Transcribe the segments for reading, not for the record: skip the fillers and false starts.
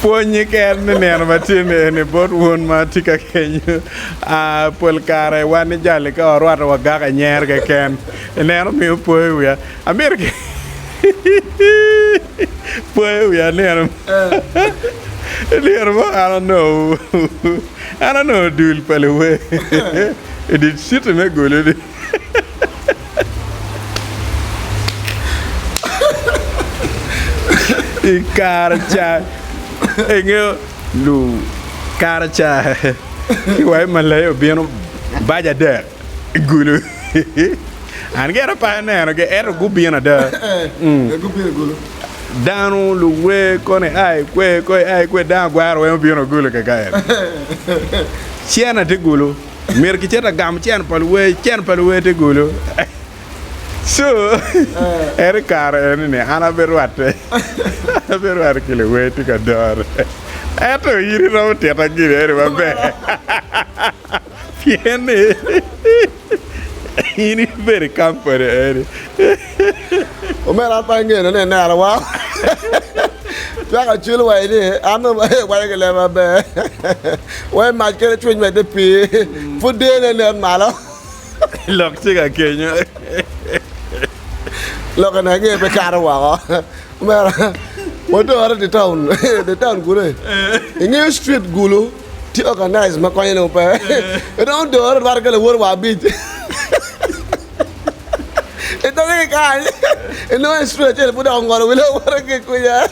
Pwonye ken ni nino ma tye ni eni bot wun ma tye ka kenyo. Ah, pol kare wan ni jali ka warwato wagako anyer keken. Ineno miyo poyo wiya. Amito ki poyo wiya nino nino mo an onongo an onongo dul pa luwer i dye citi me Gulu-ni. I kare ca, ingeyo lu kare ca ki wa i Malaya obino bac adek i Gulu. An gire pe anenogi ento gubino ada. Dano luwer koni a i kwer koni a i kwer dano agwara weng obino Gulu kakaeni. Cene tye Gulu. Myero kicit agam cen pa luwer, cen pa luwer tye gulu. So, en i kare eni ni an abirwatte, abirwatte ki luwer tye ka dore. Ento in iromo tita gin eni maber. Pien ni in ibedo i kampani eni. Omera an pe angene ni ineno wa. Cwak acwil wa ni an dong awaco ki leb maber. Wai mac kede cwiny medde pii pud dene nen malo. Lok tye ka kenyo. Lok eni ange pe kato woko. Omera wadore di town di town gule. Ingeyo street gulu tye organize ma konyo ne pe. Iromo dore rwate ki lawot wa abic. Idonyo ki kany, inongo i street acel pud dok ongolo wi lawote ki kuca,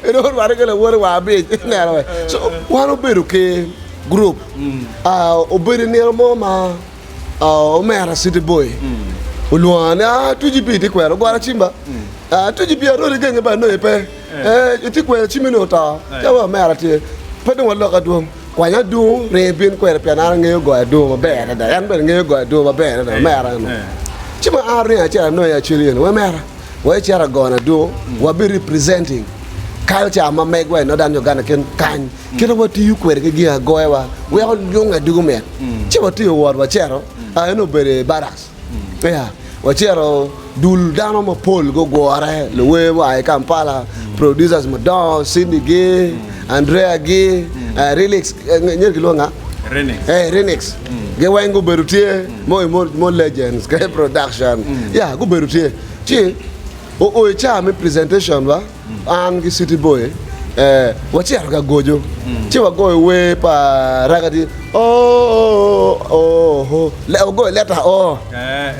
inongo orwate ki lawote wa abic, ineno we. So wan obedo ki group, ah, obedo i nino mo ma ah, omera City Boy olwonga ni ah, 2GB itye kwero, ogora cim ba, ah, 2GB aroti genge ba inongo pe, eh, itye kwero cimmi ni oto, ci awaco omera tye, pe dong walok adwong. Kwany adungu, ring ibin kwede pien an angeyo goyo adungu maber adada. En bene ngeyo goyo adungu maber adada, omera eno. Ci ma an aringo acito anongo i Acholi eno, wemera, wa icito agono adungu, wabi representing culture ma megwa i Northern Uganda kin kany, kit ma watiyo kwede ki gin agoyawa weko lunge dugu mit. Ci watiyo wot wacito, eno obedo i barracks. Peya wacito dul dano mapol gugure, luwer mua i Kampala, producers madongo, Cindy gi, Andrea gi, Relix, nyer kilwongo nga? Renix. Eh, Renix. Gi weng gubedo tye, mo mo legends ke production. Ya, gubedo tye. Ci oo i caa me presentation wa, An ki City Boy wacito ka goco ci wagoyo wer pa Ragadi oh oh oh wagoyo leta oh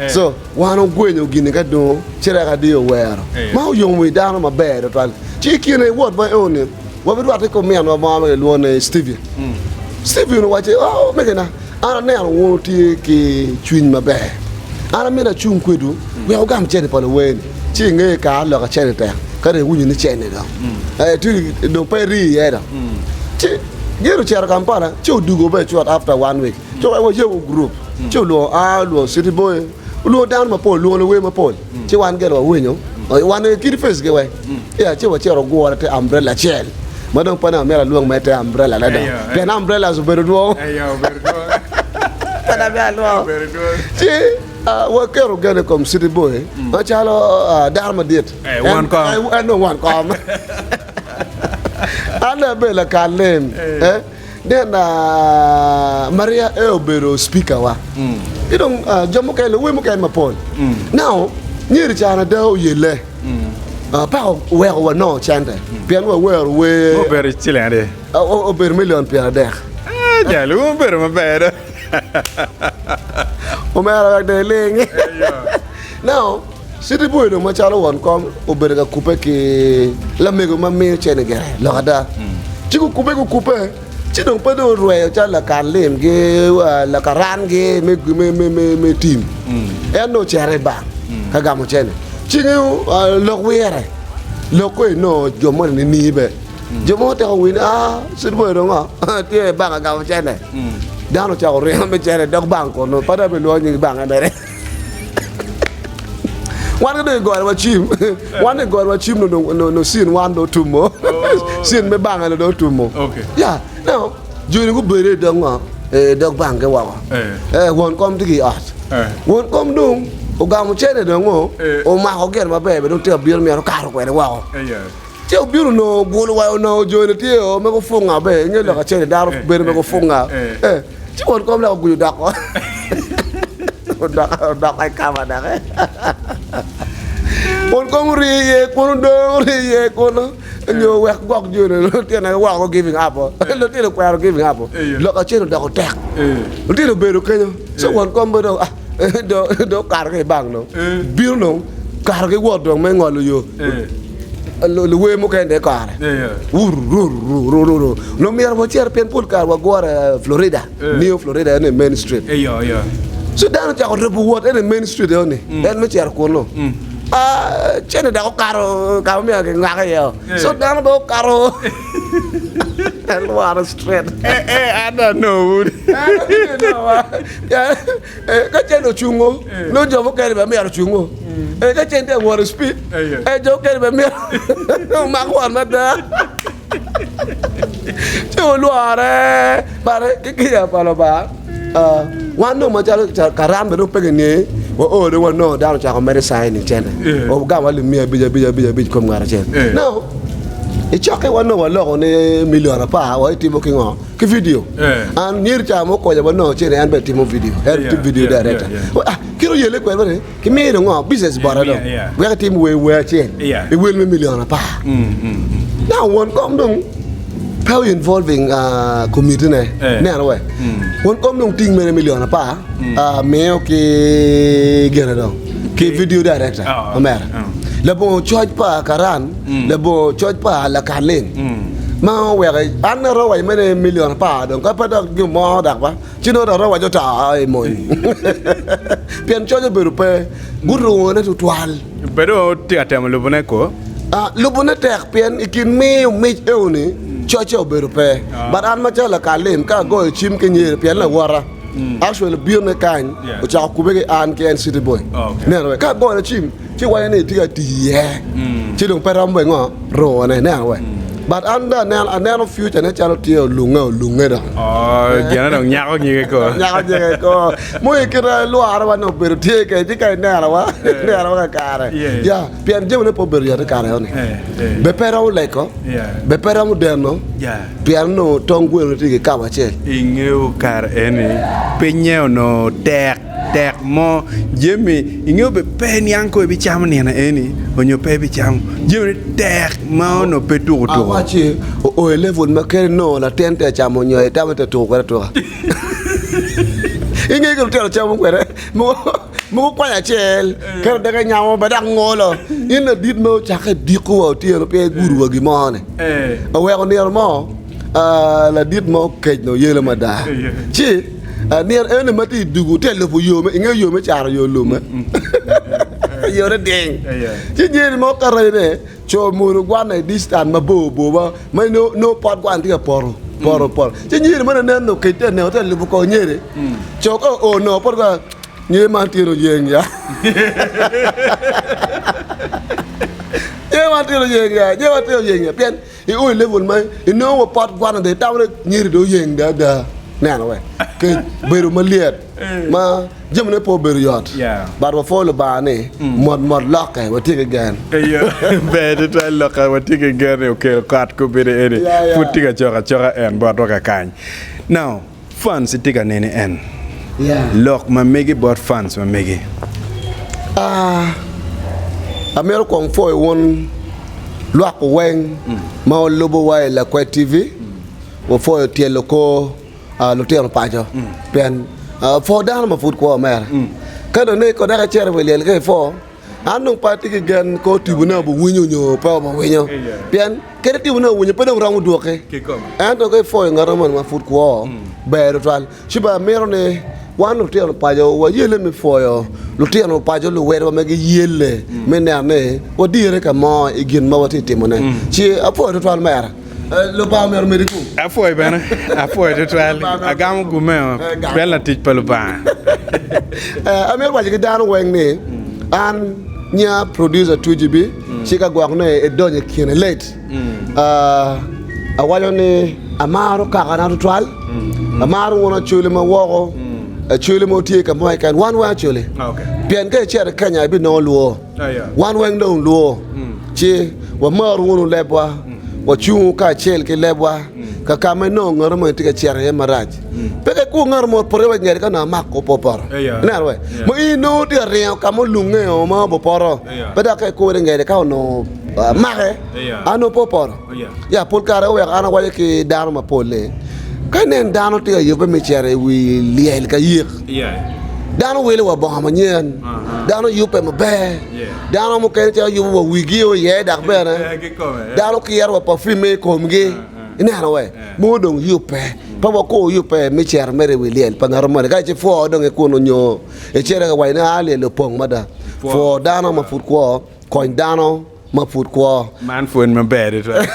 so wan ogwenyo gini ka dong ci Ragadi owero ma oyomo wi dano maber tutwal ci i kine wot ma eni wabirwatte ki ominwa mo ma kilwongo ni Steven Steven owacci oh omegina An aneno wun wutye ki cwiny maber. An amito acung kwedwu wek wugam cente pa luwer-ni. Ci i ngeye kare aloka cente tek, ka dong iwinyo ni cente dong eh, dong pe irii iye dong. Ci gin ocito Kampala, ci odugo bene cut after one week. Ci oweko wayabo gurup, ci olwongo a, olwongo City Boy, olwongo dano mapol, olwongo luwer mapol. Ci wan gire wawinyo, wan kidi face gi weng. Yeah, ci wacito wagure te umbrella acel. Ma dong pe nongo amito alwong mere te umbrella ne dong. Pien umbrellas obedo dwong. Pe dong amito alwongo. Ci waketo gen i kom City Boy macalo dano madit. Won kom. En dong won kom. An dong abedo lakal lim. Then Maria aye obedo speaker wa. Ki dong jo mukene, luwer mukene mapol. Now, nyeri can ada oyelle. Paka oweko wanongo cente pien wawero wer. Obedo ciling adi? Obedo milion 30. Jal, wun wubedo maber do. Omera wek dong iling. Now, City Boy dong macalo won kom obedo ka kubbe ki lamego ma miyo cente gire lok ada. Ci gukubbe gukubbe ci dong pe dong orweyo calo lakan limgi lakarangi me tim. En dong ocito i bank ka gamo cente. Ci ngeyo lok wire lok ko inongo jo moni ni be. Jo mo teko winyo ah City Boy dong ngo tye i bank ka gamo cente. Dano ocako ringo me cente dok bank kunu pe dong abilwongo nying bank mere. Wan ki dong i goro wa cim, wan i goro wa cim no no no cin wan dong otumo, cin me bange no dong otumo. Okay. Ya, now joni gubedo i dog ngo, i dog bange woko. Eh. Eh, won kom tye ki i ot. Eh. Won kom dong. Ogamo cene dong o, omako gin maber bene dong tye ka bino myero okato kwede woko. Ci obino onongo ogulu wa onongo joni tye o me gufunga be inge lok acel dano bedo me gufunga eh ci won kom dok ogudo doko odoko i kama doki won kom ori iye kunu dong ori iye kunu nyo wek gwok joni lutino woko giving up o lutino okwero giving up o lok acel odoko tek lutino obedo kenyo ci won kom bene dong ah dong okato ki i bank dong bino dong kato ki wot dong me ngolo yo luwer mukene dong i kore wurururururu nongo myero wacit pien pol kare wagure Florida New Florida en i Main Street ci dano ocako rubo wot en i Main Street eno-ni en me cito kunu cene dok okato ka ma myero kingak iye-o so dano dong okato lworo street Ka cen ocungo, nongo jo mukene bene myero ocungo. Ka cen tye ka wot i cipid, jo mukene bene myero omak wot mada. Ci olwore bare ki kica pa Lubanga. Wan dong macalo karan bene dong pe kingeyi, wao dong wanongo dano ocako mere caini cente. Ogamo alip miya abic abic abic abic kom ngat acel. Now, i cokke wan dong waloko ni milion apar wa itimo ki ngo? Ki vidio. An myero ca mo okonya wa nongo cene en bene timo vidio. En tye video director. Ah, kit oyele kwede bene ki miyo dong ngo business bote dong. Wek itim wer wer acel i wel me milion apar. Now won kom dong pe o involving committee ne. Neno we. Won kom dong ting mere milion apar miyo ki gine dong ki video director omera. Labongo coc pa Karan, labongo coc pa Lakalin. Ma oweko an aromo waco mere milion apar dong ka pe dok gin mo dok ba ci nongo dok aromo waco oto i mony pien coc obedo pe gurune tutwal. Bedo tye ka temo lubone ko. Lubone tek pien i kin miyo mic eo-ni cocce obedo pe but an macalo lakalim ka agoyo cim ki nyeri pien lawota actually obino kany ocako kube ki an ki en city boy neno we ka agoyo cim ci waco ni itye ka tic iye ci dong pe romo bene ngo rune neno we but an dong aneno aneno future ne calo tye olunge olunge dong Oh, gine dong nyako nyige ko. nyako nyige ko muyi kite lwaro wa nongo obedo tye kede ci ka ineno wa ineno wa kakare Yeah. ya pien jamine pe obedo yot i kare eni Eh, eh. be pe romo leko Yeah. be pe romo deno Yeah. pien onongo tong gweno tye kikabo acel Ingeyo kare eni pinye onongo tek. Tek mo jami ingeyo be pe niang ko ibicamo nino eni onyo pe ibicamo jami ni tek ma onongo pe tuko tuko. Awaci oo i level ma kadi nongo latin tye ka camo nyo itamo ni tye ka tuko kwede atuka. Inge gin lutino camo kwede mogo kwanyo acel keto deke nyamo be dok ngolo in ladit ma ocakke diko wa otyeno pe igudo wa gin mo ni oweko nino mo ladit mo kec nongo yelo mada ci Nino eno ma tye i dugu tye lubo yo me ingeyo yo me caro yo lume yore ding ci nyeri mo karene co mono gwanne i distan mabor bor ma ma nongo pot gwan tye ka poto poto poto ci nyeri mo neno kec tye neno tye lubo kor nyeri co ka oo nongo pot gwan nyeri man tye oyeng ya nyeri man tye oyeng ya nyeri man tye oyeng ya pien I o i level ma inongo wa pot gwana dong itamo ni nyeri dong oyeng dong ada neno we kec bedo malyet ma jamine pe obedo yot but wapwoyo Lubanga ni mot mot lokke watye ki gen. Ber tutwal lokke watye ki gen ni okelo kot kobedi eni pud tye ka coko acoka en botwa kakany. Now Fans itye ka neni en lok ma megi bot fans ma megi. Amito kong pwoyo wun lwak weng ma wulubo wa i Lakwed TV, wapwoyo tyelo kor lutino paco pien pwo dano ma pud kwo mere. Ka dong ni dok icito wa i lyel ka ipwo, An dong pe atye ki gen kor tipone obiwinyo nyo pe obiwinyo, pien kadi tipone owinyo pe dong romo dwoke. Ento ka ipwoyo ngat moni ma pud kwo, ber tutwal. Ci bene amito ni wan lutino paco wayelle me pwoyo lutino paco luwedwa ma giyelle me neno ni wadire ka mo i gin ma watye ka timone. Ci apwoyo tutwal mera. Lubanga myero omedi gum. Apwoyo bene, apwoyo tutwal. Agamo gummeo pien latic pa Lubanga. Amito waco ki dano weng ni an nya producer 2GB ci ka gwok ne idonyo i kine late. Awaco ni amaro kakana tutwal, amaro wun Acholi ma woko. Acholi mo tye ka mo keken, wan weng Acholi. Pien ka icito i Kenya ibinongo lwor. Wan weng dong lwor. Ci wamor wunu lebwa, wacungu kacel ki lebwa ka ka ma inongo ngat mo tye ka cito iye marac. Pe ka ikur ngat mo opoto wa i ngeti ka nongo amako pe opoto. Ineno we? Ma in inongo tye ka ringo ka ma olunge o ma opoto. Pe dok ka ikure i ngete ka onongo make, an nongo pe opoto. Ya, pol kare oweko an awaco ki dano mapol ni, ka inen dano tye ka yubbe me cito i wi lyel ka yik, dano wilo wa bongo manyen, dano yubbe maber, dano mukene cito yubo wa wigi iye dok bene dano kiro wa pafim i komgi. Ineno we? Mogo dong yubbe, pe wakur yubbe me cito mere i wi lyel pa ngat moni. Ka ci pwo dong i kunu nyo icito ka waco ni aa lyel opong mada. Pwo dano ma pud kwo, kony dano. ma pud kwo. Man pwony maber tutwal.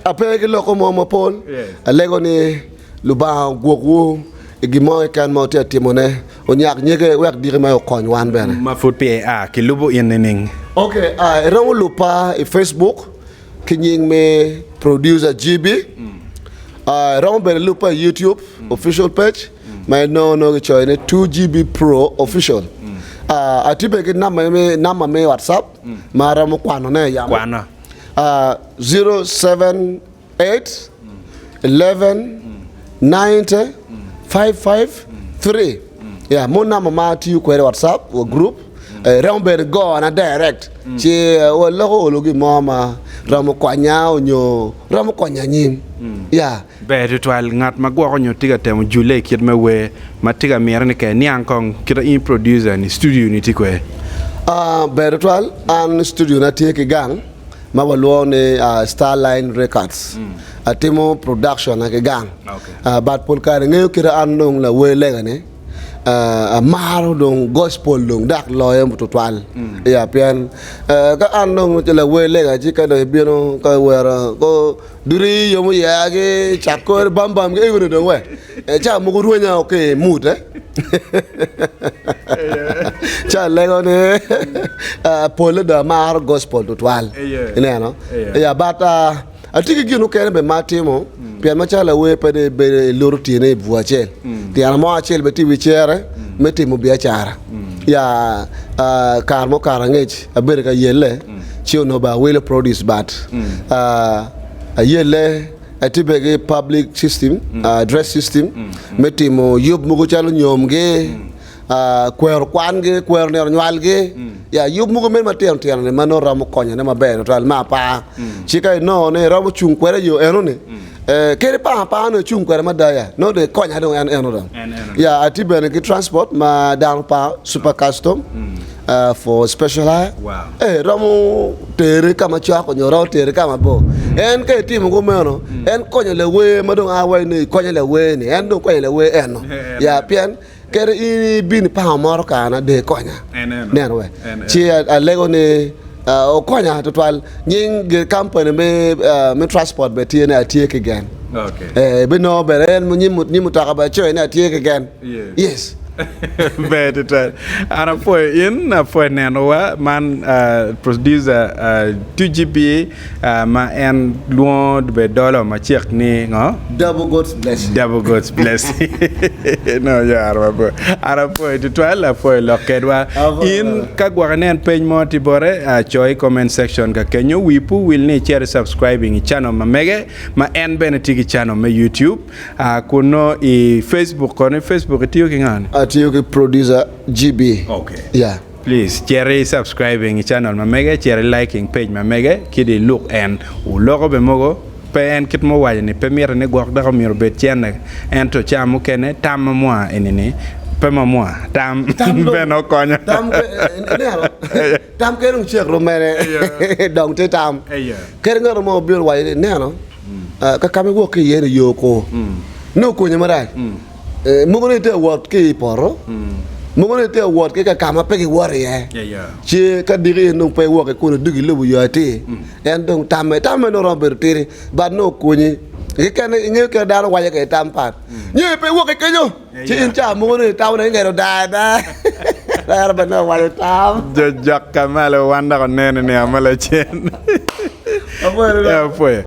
Ape ki loko mo mapol. Alego ni Lubanga ogwokwu i gin mo keken ma wutye ka timone, onyak nyige wek diki ma okony wan bene. Ma pud peya ia, kilubo in nining? Ok, iromo luba i Facebook ki nying me Producer GB. Iromo bene luba i YouTube official page. ma inongo nongo kicoyo ni 2GB Pro Official. Ah, atye bene ki namba me namba me WhatsApp ma aromo kwanone yamo. Kwana. Ah, 078 11 90 553. Yeah, mo namba ma atiyo kwede WhatsApp wa group. Eh, romo bene gona direct ci eh, waloko olo gin mo ma romo konya onyo romo konya anyim. Yeah. Ber tutwal ngat ma gwoko nyo tye ka temo jule i kit me wer ma tye ka mite ni ka iniang kong kit ma in producer ni studio ni tye kwede. Ber tutwal an studio na tye ki gang ma walwongo ni Starline Records atimo production na ki gang but pol kare ingeyo kit ma an dong lawer lega ni amaro dong gospel dong dok loyo tutwal pien ka an dong lawer lega ci ka dong ibino ka iwero Duri yomo yeya ki cak kore bam bam ki egoni dong we ca mogo rwenya o ki mood eh ca alego ni pole dong amaro gospel tutwal ineno ya but atye ki gin mukene bene ma atimo pien macalo lawer pe dong ibedo iluto tyene i bur acel tyene mo acel bene tye i wi cere me timo biacara ya kare mukato angec abedo ka yelle ci onongo bene awilo produce but ayelle atye bene ki public system address system me timo yub mogo calo nyomgi kwero kwangi kwero nino nywalgi ya yub mogo meno matino tino ni ma nongo romo konyone maber tutwal me apar ci ka inongo ni iromo cung kwede i yo enoni kadi ipang apanga nongo icung kwede mada ya nongo dong ikonya dong en eno dong ya atye bene ki transport ma dano paro super custom for special hire eh romo tere ka macok nyo romo tere ka mabor en ka itimo kumeno en konyo lawer ma dong a wa ni konyo lawer ni en dong konyo lawer eno ya pien kadi in ibino ipango motokana dong ikonya neno we ci alego ni okonya tutwal nying kampani me transport bene tye ni atye ki gen ibinongo bene en nyim mutoka bene acoyo ni atye ki gen yes. Ber tutwal. An apwoyo in, apwoyo nenowa. Man producer 2GB ma en lwongo bene dolo macek ni ngo? Double God's blessing. Double God's blessing. No yar mabor. An apwoyo tutwal, apwoyo lok kedwa. In ka gwok inen peny mo tye bote, co i comment section ka kenyo. Wi pe owil ni icit i subscribing i channel ma mege ma en bene tye ki channel me YouTube. A kun nongo i Facebook kono i Facebook itiyo ki nga ni? Atiyo ki producer GB. Okay. Yeah. Please cit i subscribing i channel ma mege, cit i liking page ma mege ki di luk en. Wuloko be mogo pe en kit ma owaco ni pe mite ni gwok dok omyero obed cene ento ca mukene tam ma mwa eni ni pe ma mwa tam bene okonyo. Tam ke ineno tam kene dong cek romene dong tye tam. Kadi ngat mo obino owaco ni ineno Ka ka ma iwok ki iye ni yo kor, nongo okonyi marac. Mogo ni itye ka wot ki i poto, mogo ni itye ka wot ki ka ma pe giwoto iye. Ci ka diki in dong pe iwok ki kunu dok ilubo yo atir, en dong tamme, tamme nongo romo bedo tidi but nongo okonyi. Keken ingeyo kit ma dano waco kwede tam pat, nyo pe iwok ki kenyo, ci in ca mogo ni itamo ni ngeto odaa ada, ento bene nongo owaco tam. Jo jok ka malo wan dok onene ni ama lacen. Apwoyo.